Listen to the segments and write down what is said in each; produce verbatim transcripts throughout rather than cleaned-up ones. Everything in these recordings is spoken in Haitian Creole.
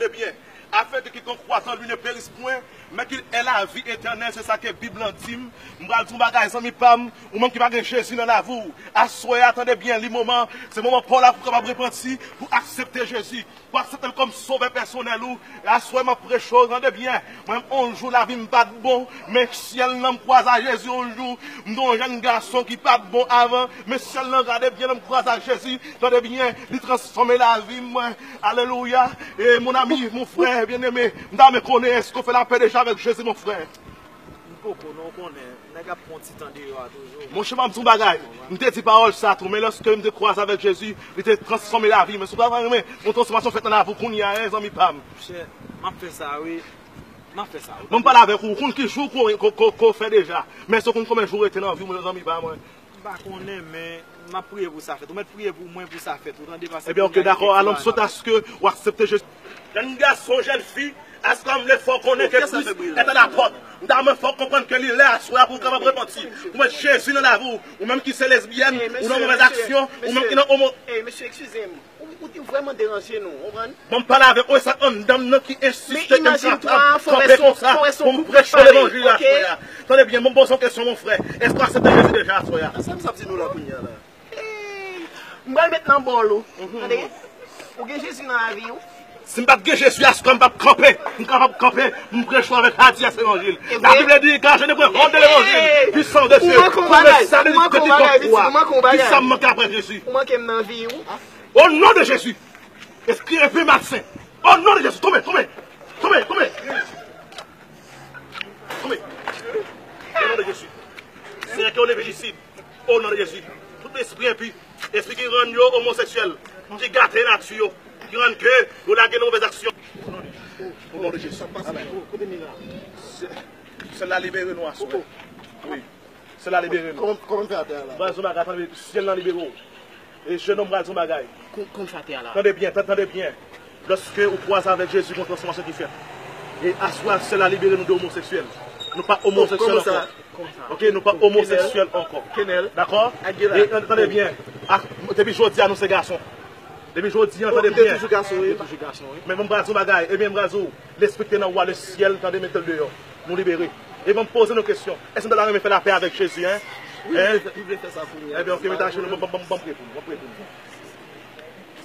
Tande byen, afin que quiconque croit en lui ne périsse point, mais qu'il ait la vie éternelle, se sa ke Bib lan di m. M pral di yon bagay, zanmi pa m, ou menm ki pa gen Jezi nan lavi w, aswè a, tande byen, li moman, se moman pa w la pou w kapab repanti, pou aksepte Jezi, pou aksepte l kòm sovè pèsonèl ou. Aswè m ap preche w, tande byen, mwen menm, yon jou lavi m pa t bon, men syèl nan m kwaze a Jezi yon jou, m te yon jèn gason ki pa t bon avan, men syèl nan gade byen, lè m kwaze a Jezi, tande byen, li transfòme lavi mwen. Alelouya. E mon ami, mon frè byeneme, m ta renmen konnen èske w fè lapè deja avèk Jezi, mon frè? M poko, non, w konnen, nèg ap pran ti tan deyò a toujou. Monchè, m ap di yon bagay. M te di pawòl sa tou, men lòske m te kwaze avèk Jezi, li te transfòme lavi mwen. Si w ta renmen yon transfòmasyon fèt nan lavi w kounye a, en, zanmi pa m. Monchè, m ap fè sa, wi. M ap fè sa, wi. Bon, m pale avèk ou, ou konn ki jou ko, ko, ko, ko fè deja. Men èske w konn konbyen jou rete nan vi w, zanmi pa mwen? M pa konnen, men m ap priye pou sa fèt. Ou mèt priye pou mwen pou sa fèt. Ou tande, pase. Ebyen, oke, dakò. Alò, m swete aske w aksepte Jezi. Jèn gason, jèn fi, aske m vle fè w konnen ke Kris est à la porte. M ta renmen fè w konprann ke li lè aswè a pou w kapab repanti. Pou w mèt Jezi nan lavi w. Ou menm ki se lesbyèn, ou nan movèz aksyon, ou menm ki nan omo. Ey, mesye, eskize m. Ou, ou, ou vrèman deranje nou, w konprann? Bon, m pale avèk ou, e sa anndan m nan ki ensiste ke m kapab kanpe konsa pou m preche levanjil aswè a. Tande byen, bon, m poze yon kesyon, mon frè. Èske w aksepte Jezi deja aswè a? Sa m sa ap di nou la kounye a la? Ey, m pral met nan bòl ou. Tande? Ou gen Jezi nan lavi w? Si m pa t gen Jezi, aswè m p ap kanpe. M kapab kanpe pou m preche avèk hadi a levanjil. Labib di, car je ne peux honte de l'évangile, puissance de Dieu pour le salut de quiconque croit. Kisa m manke apre Jezi? Ou manke m nan vi w. Au nom de Jésus. Espri enpe malsen. Au nom de Jésus. Tonbe, tonbe. Tonbe, tonbe. Tonbe. Au nom de Jésus. Senyè, ke w leve isit. Au nom de Jésus. Tout espri enpi, espri ki rann yo omoseksyèl, ki gate nati yo, ki rann ke yo lage nan movèz aksyon. Au nom de Jésus. Au nom de Jésus. Amen. Syèl la libere nou aswè. Wi. Syèl la libere nou. Kòman, kòman fè atè a la? Baz, nou pa ka tande, syèl la libere w. E jennonm pral di yon bagay. Kon, kon sa te a la. Tande byen, tan-, tande byen. Lòske ou kwaze avèk Jezi, gon transfòmasyon ki fèt. E aswè a, syèl la libere nou de omoseksyèl. Nou pa omoseksyèl ankò. Oke, nou pa omoseksyèl ankò. Kenèl. Dakò? E, tande byen. A, depi jodi a, nou se gason. Depi jodi a, tande byen. Ou te toujou gason, wi. Ou te toujou gason, wi. Men, men m pral di yon bagay. Ebyen, m pral di w, lespri ki te nan ou a, le syèl, tande, mete l deyò. Nou libere. E ban m poze nou kesyon. Èske nou ta renmen fè lapè avèk Jezi, en? Wi, m vle fè, m vle fè sa kounye a. Ebyen, oke, met ajenou, ban, ban, ban, ban m priye pou nou, ban m priye pou nou.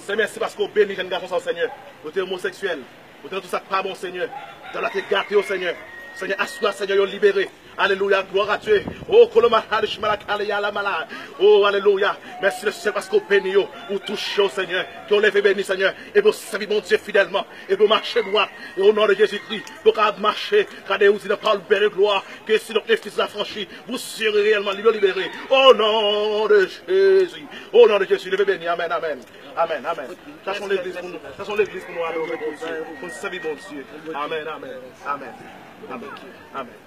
Senyè, mèsi paske w beni jèn gason sa yo, Senyè. Yo te omoseksyèl. Yo te nan tout sa k pa bon, Senyè. Dyab la te gate yo, Senyè. Senyè, aswè a, Senyè, yo libere. Alelouya, gloire à Dieu. Oh, koloma halish malakale ya la mala. Oh, alelouya. Mèsi, le Senyè, paske w beni yo. Ou touche yo, Senyè. Ke yo leve beni, Senyè. Epi yo sèvi Bondye fidèlman. Epi yo mache dwat. E o non de Jezikri, pou yo kapab mache, gade ou di nan pawòl bèl glwa, ke si donc le Fils l'affranchit, vous serez réellement libérés. Au nom de Jésus. Au nom de Jésus. Leve beni. Amèn, amèn. Amèn, amèn. Chache yon legliz pou nou. Chache yon legliz pou nou adore Bondye. Pou nou sèvi Bondye. Amèn, amèn. Amèn. Amèn. Amèn.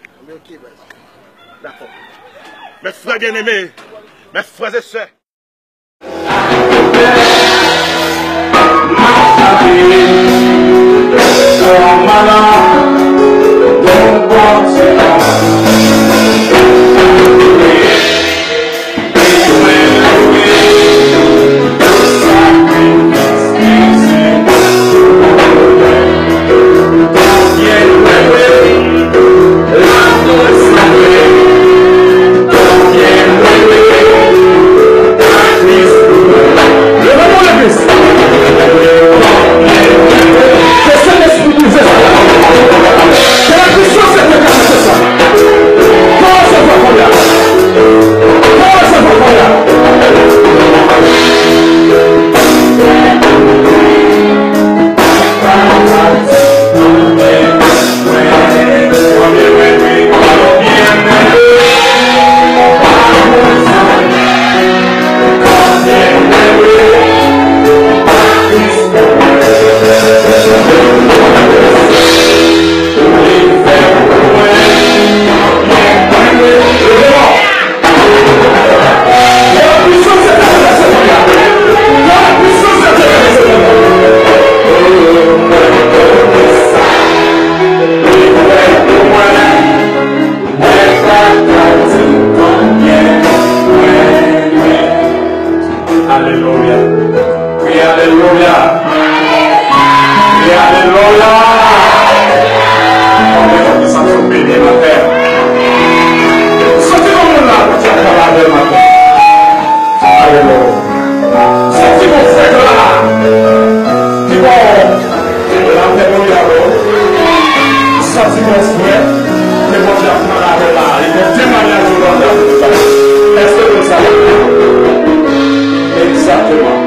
Dakò. Mes frères bien-aimés, mes frères et sœurs, Lapè Bondye avè w. Santi mwen frè, ke Bondye ap pale avè w la. Li gen temwayaj yo Bondye ap fè. Èske nou sa? Egzakteman.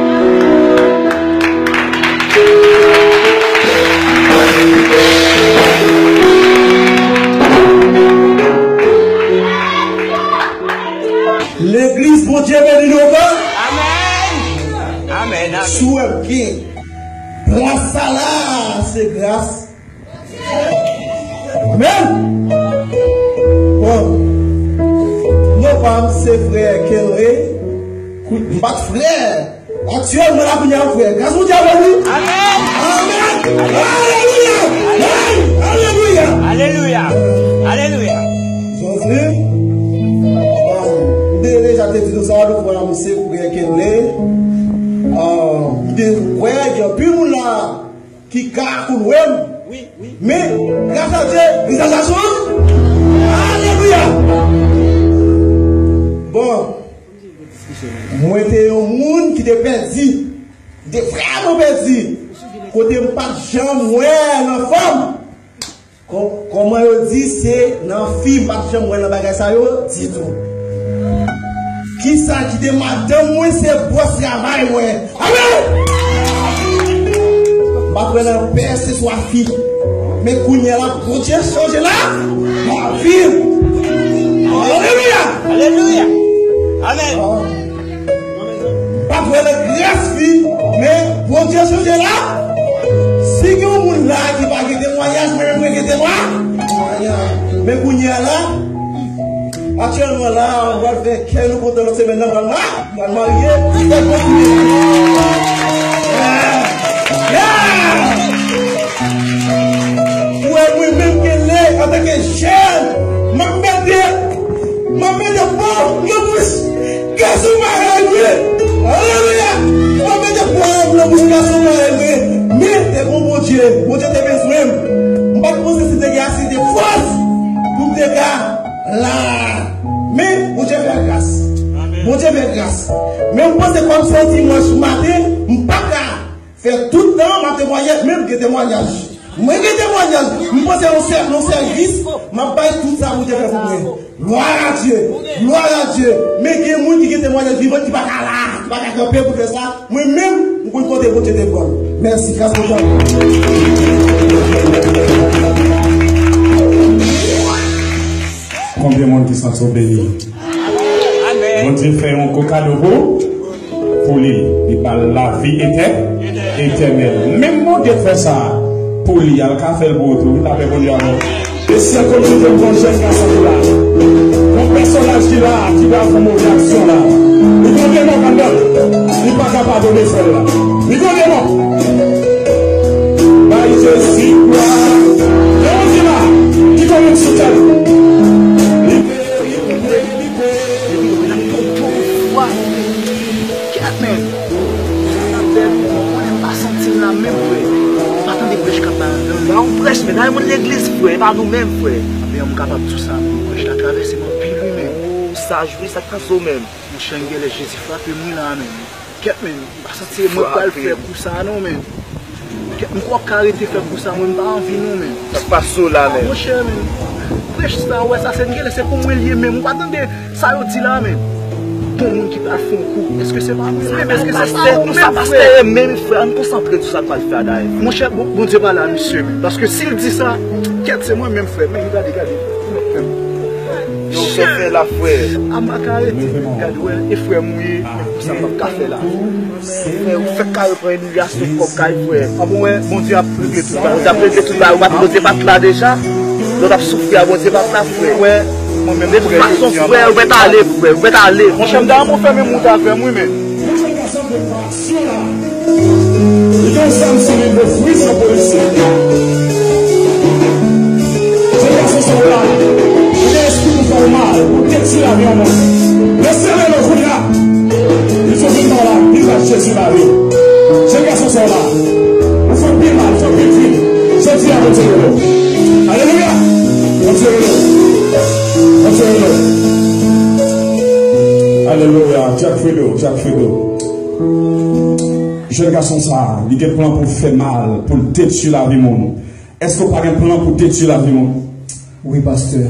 Legliz, Bondye beni nou ankò. Amèn. Amèn, amèn. Si w gen plas sa la, se gras. Amèn. Bon. Non pa m, se frè Kenley. M pa t frè. Aktyèlman la kounye a frè. Gras Bondye avè nou. Amèn. Amèn. Alelouya. Hey, alelouya. Alelouya. Alelouya. Jozlin, m te deja te di nou sa, nou frè m se frè Kenley. Ah, m te kwè gen anpil moun la ki ka konnen m. Wi, wi. Men, gras a Dye, vizaj la chanje. Alelouya. Bon, mwen te yon moun ki te pèdi. M te vrèman pèdi. Kote m pa t janm wè nan fanm. Kò-, kòman yo di, se nan fi m pa t janm wè nan bagay sa yo ditou. Kisa ki te madanm mwen, se bòs travay mwen. Amèn! M pa t wè nan pè, se swa fi. Men kounye a la, Bondye chanje la, lavi m. Alelouya! Alelouya! Amèn! Ah. M pa t wè nan gras fi, men Bondye chanje la. Si gen yon moun la ki pa gen temwayaj, mwen menm mwen gen temwayaj. Men kounye a la, aktyèlman la, m pral fè kè nou kontan lòt semèn nan, m pral ma-, m pral marye. Fè bon Dye. Yeah! Yeah! Ou wè mwen menm Kenley antanke jèn, m ap mete, m ap mete pòm nan bouch gason parèy mwen. Alelouya! M ap mete pòm nan bouch gason parèy mwen. Men te gon Bondye, Bondye te bezwen m. M pa t panse si te gen ase de fòs pou m te ka la. Men Bondye fè gras. Bondye fè gras. Men m panse kòm se yon dimanch maten, m pa ka fè tout tan m ap temwaye, men m gen temwayaj. Mwen gen temwayaj. M panse yon sè-, yon sèvis, m ap bay tout sa Bondye fè pou mwen. Glwa a Dye. Glwa a Dye. Men gen moun ki gen temwayaj vivan ki pa ka la, ki pa ka kanpe pou fè sa. Mwen menm, m konn kote Bondye te pran m. Mèsi, gras Bondye. Konbyen moun ki santi w beni? Amèn. Bondye fè yon gwo kado pou, pou li. Li ba l lavi etè-, etènèl. Menm Bondye fè sa pou li, al ka fè l pou ou tou. Wi, lapè Bondye avè w. E si an kominote m gon jèn gason ki la, gon pèsonaj ki la, ki pral fè yon move aksyon la. Li gon demon anndan l. Li pa ka padone frè l la. Li gon demon. Bay Jezi glwa. Gen moun ki la, ki konnen sou tèt. Li pe, li pe, li pe. Kèt, men. Sa bèl, ou konnen m pa santi m la menm, frè. M pa tande prèch k ap bay anndan. Ba yon prèch, men dayè moun legliz, frè, e pa nou menm, frè. Anben, m kapab di w sa, men prèch la travèse m anpil, wi, men. O, sa jwe, sa k pase w menm? Monchè, m genlè Jezi frape m wi la, men. Kèt, men, m pa santi mwen pral fè kou sa non, men. Kèt, m kwè w ka rete fè kou sa, mwen m pa anvi non, men. Sa k pase w la, men? Monchè, men, prèch sa, w wè sa, se m genlè, se pou mwen l ye, men. Ou pa tande sa yo di la, men? Gon moun ki pral fè yon kou. Èske se pa mwen menm? Èske se pa ou menm, frè? Pastè, menm, frè, ann konsantre sou sa k pral fè a dayè. Monchè, Bon-, Bondye pale a misye, men. Paske si l di sa, kèt, se mwen menm, frè. Men, gade, gade. Yo fè fè la, frè. A m pa ka rete. Gade, wè, e frè m ou ye, men pou sa m p ap ka fè la. Frè, ou fèk ka reprann imilyasyon kòb kay frè. An bon, wè, Bondye ap regle tout bagay. Bondye ap regle tout bagay. Ou pa t, Bondye pa t la deja? Lè w t ap soufri a, Bondye pa t la, frè. Wè, mwen menm, frè, de tout fason, frè, ou mèt ale, frè, ou mèt ale. Monchè, m ta renmen w fèmen mout avè m, wi, men. Li gen yon zam sou li, li ofri se yon polisye. Jèn gason sa w la, li gen espri pou fè w mal, pou detwi lavi yon moun. Leve men w kounye a. Li sot vin ba w la, li ba Jezi lavi. Jèn gason sa w la, ou fè pi mal, ou fè pi trip. Jodi a, Bondye rele w. Alelouya! Bondye rele w. Bondye rele w. Alelouya! Jack Fredo, Jack Fredo. Jèn gason sa a, li gen plan pou fè mal, pou l detwi lavi moun. Èske w pa gen plan pou detwi lavi moun? Wi, pastè.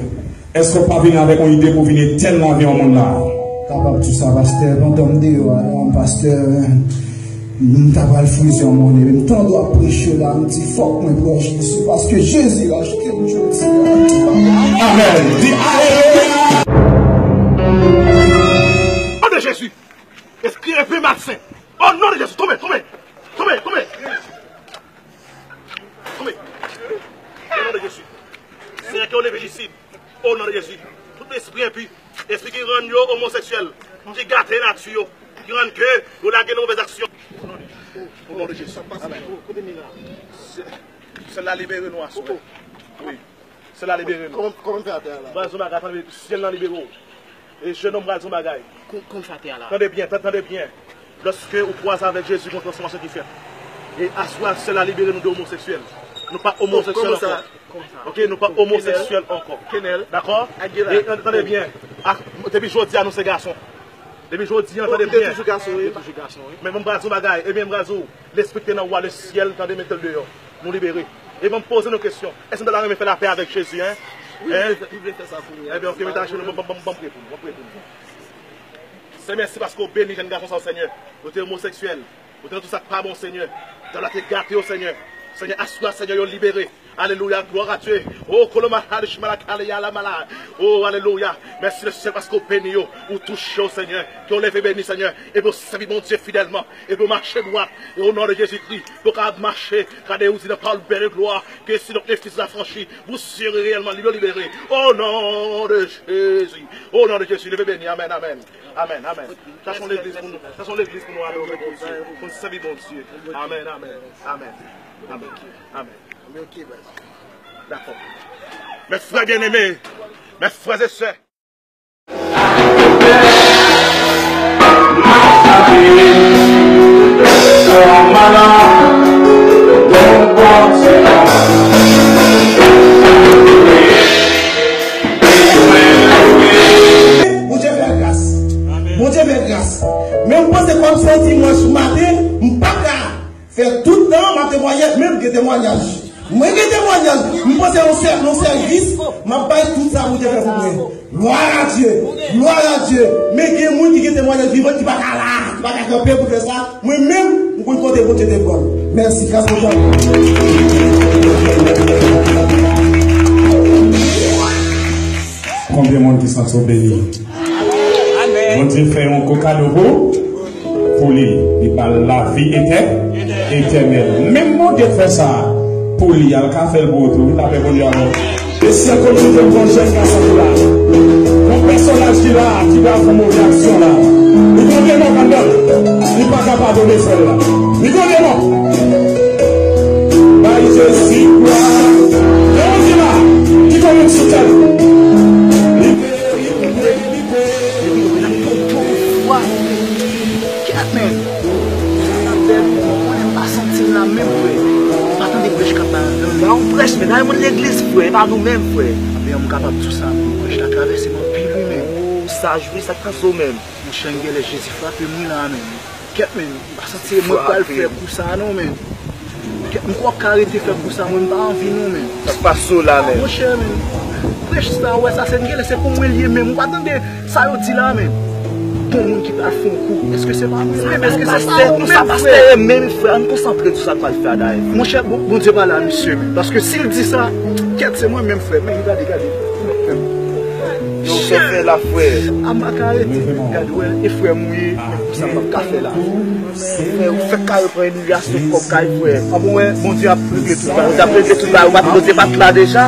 Èske w pa vin avèk yon ide pou vin etenn lavi yon moun la? Kapab tou sa, pastè. Pandan m deyò a la, pastè, m ta pral frize yon moun, epi m tande w ap preche la, m di, "Fòk mwen pran Jezi, paske Jezi rachte m jodi a." Amèn. Di alelouya. Au nom de Jésus. Esprit malsain. Au nom de Jésus. Tonbe, tonbe. Tonbe, tonbe. Tonbe. Au nom de Jésus. Senyè, ke w leve isit. Au nom de Jésus. Tout espri enpi, espri ki rann yo omoseksyèl, ki gate nati yo, ki rann ke yo lage nan movèz aksyon. Au nom de Jésus. Amèn. Syèl la libere nou aswè. Wi. Syèl la libere nou. Kòman, kòman fè atè a la? Baz, yon bagay, tande, syèl la libere w. E jennonm pral di yon bagay. Kon, kon sa te a la. Tande byen, tan-, tande byen. Lòske ou kwaze avèk Jezi, gon transfòmasyon ki fèt. E aswè a, syèl la libere nou de omoseksyèl. Nou pa omoseksyèl ankò. Kòman sa? Kòman sa? Oke, nou pa omoseksyèl ankò. Kenèl. Dakò? E, tande byen. A, depi jodi a, nou se gason. Depi jodi a, tande byen. Ou te toujou gason, wi. Ou te toujou gason, wi. Men mwen pral di yon bagay, ebyen, mwen pral di w, lespri ki te nan wa lesyèl, tande, mete l deyò. Nou libere. E mwen poze nou kesyon. Èske nou ta renmen fè lapè avèk Jezi, en? Wi, m vle fè, m vle fè sa kounye a. Ebyen, oke, mete ajenou, ban m, ban m, ban m priye pou nou, ban m priye pou nou. Senyè, mèsi paske w beni jèn gason sa yo, Senyè. Yo te omoseksyèl. Yo te nan tout sa k pa bon, Senyè. Dyab la te gate yo, Senyè. Senyè, aswè a, Senyè, yo libere. Alelouya, glwa a Dye. O, koloma halish malakale yala mala. O, alelouya. Mèsi, Lesyèl, paske w beni yo. Ou touche yo, Senyè. Ke yo leve beni, Senyè. Epi yo sèvi Bondye fidèlman. Epi yo mache dwat. E o non de Jezikri, pou w kapab mache, gade ou di nan pawòl bèl glwa, ke si donc le Fils vous affranchit, vous serez réellement libre, libéré. Au nom de Jésus. Au nom de Jésus, leve beni. Amèn, amèn. Amèn, amèn. Sa se yon legliz pou nou, sa se yon legliz pou nou adore Bondye, pou nou sèvi Bondye. Amèn, amèn, amèn. Amèn, amèn. Dakò. Mes frères bien-aimés, mes frères et sœurs, Bondye fè gras. Bondye fè gras. Men m panse kòm se yon dimanch maten, m pa ka fè tout tan m ap temwanye, men m gen temwanyaj. Mwen gen temwanyaj. M panse yon sè-, yon sèvis, m ap bay tout sa Bondye fè pou mwen. Gloire à Dieu. Gloire à Dieu. Men gen moun ki gen temwanyaj vivan ki pa ka la, ki pa ka kanpe pou fè sa. Mwen menm, m konn kote Bondye te pran m. Mèsi, gras Bondye. Konbyen moun ki santi w beni? Bondye fè yon gwo kado pou, pou li. Li ba l lavi etè-, etènèl. Menm Bondye k fè sa pou li, al ka fè l pou ou tou. Wi, tape Bondye avè w. Mesye, kote w jwenn yon jèn gason ki la? Yon pèsonaj ki la, ki pral fè yon move aksyon la. Li gen demon anndan l. Li pa ka padone frè l la. Li gen demon. Bay Jezi glwa. Demon ki la, ki konnen sou tèt. Li pe, li pe, li pe. Kèt, men. Sa bèl, ou konnen m pa santi m la menm, frè. M pa tande prèch k ap bay anndan. Ba yon prèch, men, nan yon moun legliz, frè, e pa nou menm, frè. Anben, m kapab di w sa, men, prèch la travèse m anpil, wi, men. Ou saj, wi, sa k pase w menm? Monchè, m genlè Jezi frape m, wi, la, men. Kèt, men, m pa santi mwen pral fè kou sa, non, men. Kèt, m kwè w ka rete fè kou sa, mwen, m pa anvi, non, men. Sa k pase w la, men? Monchè, men, prèch sa, w wè sa, se, m genlè, se pou mwen l ye, men. Ou pa tande sa yo di la, men. Gon moun ki pral fè yon kou. Èske se pa mwen menm? Èske se pa ou menm, frè? Sa pastè ye menm, frè. Ann konsantre sou sa k pral fè a, dayè. Monchè, Bon-, Bondye pale a misye menm. Paske si l di sa, kèt, se mwen menm, frè. Men, gade, gade. Yo fè fè la, frè. A m pa ka rete. Gade, wè, e frè m ou ye, men pou sa m p ap ka fè la. Frè, ou fèk ka reprann imilyasyon kòb kay, frè. An bon, wè, Bondye ap regle tout bagay. Bondye ap regle tout bagay. Ou pa t, Bondye pa t la deja?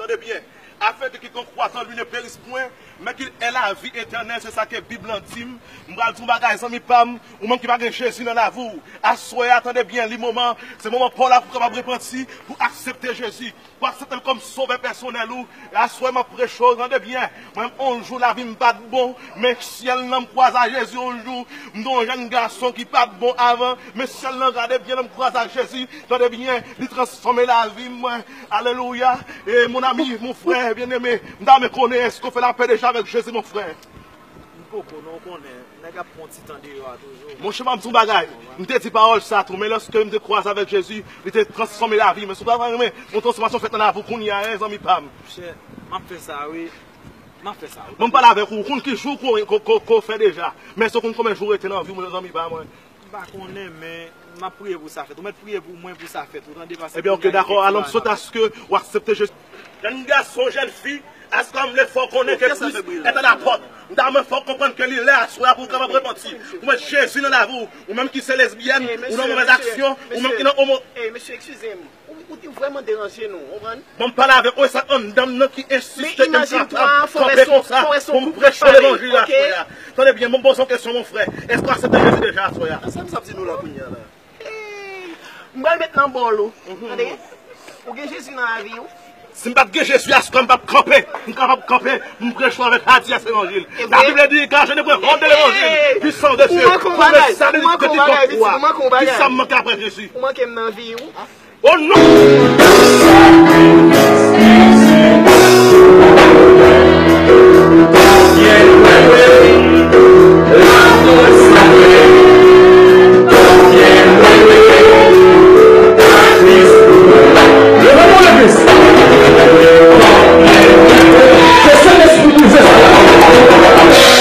Tande byen. Afin que quiconque croit en lui ne périsse point, mais qu'il ait la vie éternelle, se sa ke Bib lan di m. M pral di yon bagay, zanmi pa m, ou menm ki pa gen Jezi nan lavi w, aswè a, tande byen, li moman, se moman pa w la pou w kapab repanti, pou aksepte Jezi, pou aksepte l kòm sovè pèsonèl ou. Aswè, m ap preche w, tande byen, mwen, yon jou lavi m pa t bon, men syèl nan m kwaze a Jezi yon jou, m te yon jèn gason ki pa t bon avan, men syèl nan gade byen, lè m kwaze a Jezi, tande byen, li transfòme lavi m, mwen. Alelouya. E mon ami, mon frè byeneme, m ta renmen konnen, èske w fè lapè deja avèk Jezi, mon frè? M poko, non, w konnen, nèg ap pran ti tan deyò a toujou. Monchè, m ap di w bagay. M te di pawòl sa tou, men lòske m te kwaze avèk Jezi, li te transfòme lavi m. Men si w ta renmen yon transfòmasyon fèt nan lavi w kounye a, en, zanmi pa m. Monchè, m ap fè sa, wi. M ap fè sa, wi. Bon, m pale avèk ou, ou konn ki jou ko, ko, ko, ko fè deja. Men èske w konn konbyen jou rete nan vi w, zanmi pa mwen? M pa konnen, men m ap priye pou sa fèt. Ou mèt priye pou mwen pou sa fèt. Ou tande, paske... Ebyen, ok, dakò. Alò, m swete aske w aksepte Jezi. Jèn gason, jèn fi, aswè a m vle fè w konnen ke Kris est à la porte. M ta renmen fè w konprann ke li lè aswè a pou w kapab repanti. Ou mèt Jezi nan lavi w. Ou menm ki se lesbyèn, ou nan movèz aksyon, ou menm ki nan omo... Ey, mesye, eskize m. Ou, ou, ou vrèman deranje nou, w konprann? Bon, m pale avèk ou, e sa anndan m nan ki ensiste ke m kapab kanpe konsa pou m preche levanjil la, frè. Tande byen, bon, m poze yon kesyon, mon frè. Èske w aksepte Jezi deja aswè a? Sa m sa ap di nou la kounye a la? Ey, m pral met nan bòl ou. Tande? Ou gen Jezi nan lavi w? Si m pa t gen Jezi aswè a, m p ap kanpe. M kapab kanpe, m preche avèk adyès levanjil. Labib di, car je ne prêche honte de l'évangile, puissance de Dieu pour le salut de quiconque croit. Kisa m manke apre Jezi? Ou manke m nan vi w. O non! Leve nou, legliz. Ke Sentespri brize sa.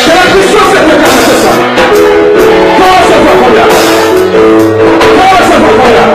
Ke la puissance de Dieu kase sa. Pawòl sa fò kounye a. Pawòl sa fò kounye a.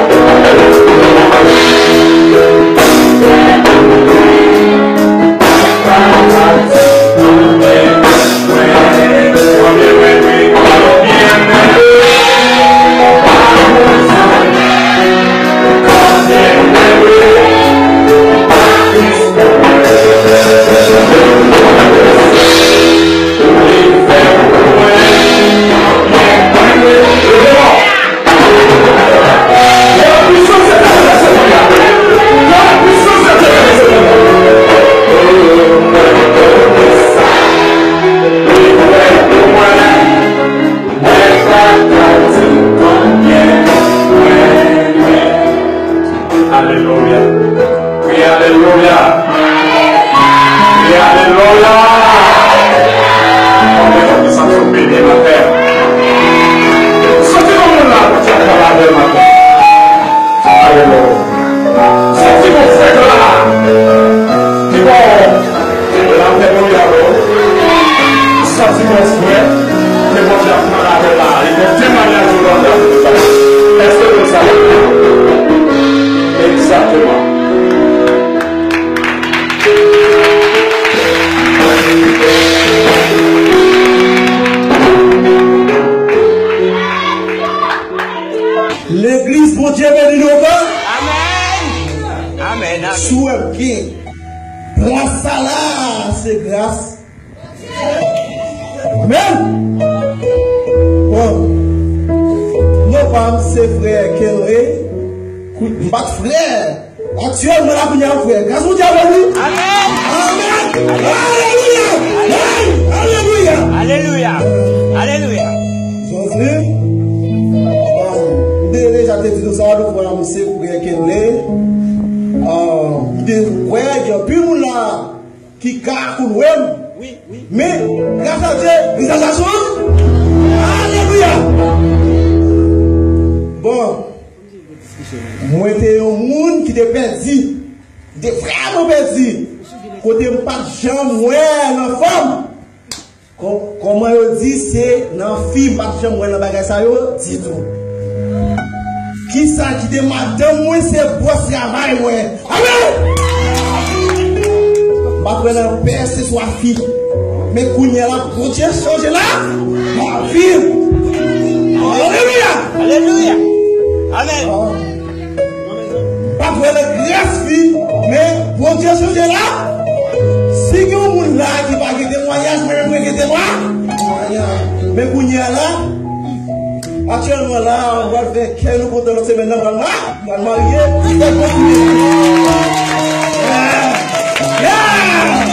Alelouya. Kriye alelouya. Kriye alelouya. Konbyen moun ki santi yo beni maten? Santi yon moun la, Bondye ap pale avè l maten. Alelouya. Santi yon frè la. Ki bon. Alelouya. Santi yon frè. Ke Bondye ap pale avè l la. Li gen temwayaj yo nan lavi l la. Èske nou sa? Egzakteman. Legliz, Bondye beni nou ankò. Amèn. Amèn, amèn. Si w gen plas sa la, se gras. Amèn. Bon. Non pa m, se frè Kenley. M pa t frè. Aktyèlman la kounye a, frè. Gras Bondye avè nou. Amèn. Amèn. Alelouya. Hey, alelouya. Alelouya. Alelouya. Jozlin, m te deja te di nou sa, nou frè m se frè Kenley. Ah, m te kwè gen anpil moun la ki ka kounye m. Wi, wi. Men, gras a Dye, vizaj la sou. Alelouya. Bon, mwen te yon moun ki te pèdi. M te vrèman pèdi. Kote m pa t janm wè nan fanm. Kò-, kòman yo di se nan fi m pa t janm wè nan bagay sa yo ditou. Kisa ki te madanm mwen se bòs travay mwen. Amèn! M pa t wè nan pè se swa fi. Men kounye a la, Bondye chanje la, lavi m. Alelouya! Alelouya! Amèn! Ah. M pa t wè nan gras fi, men Bondye chanje la. Mwen kite mwen. Men kounye a la, aktyèlman la, nou pral fè kè nou kontan nan semèn nan, pral ma-, pral marye. Yeah!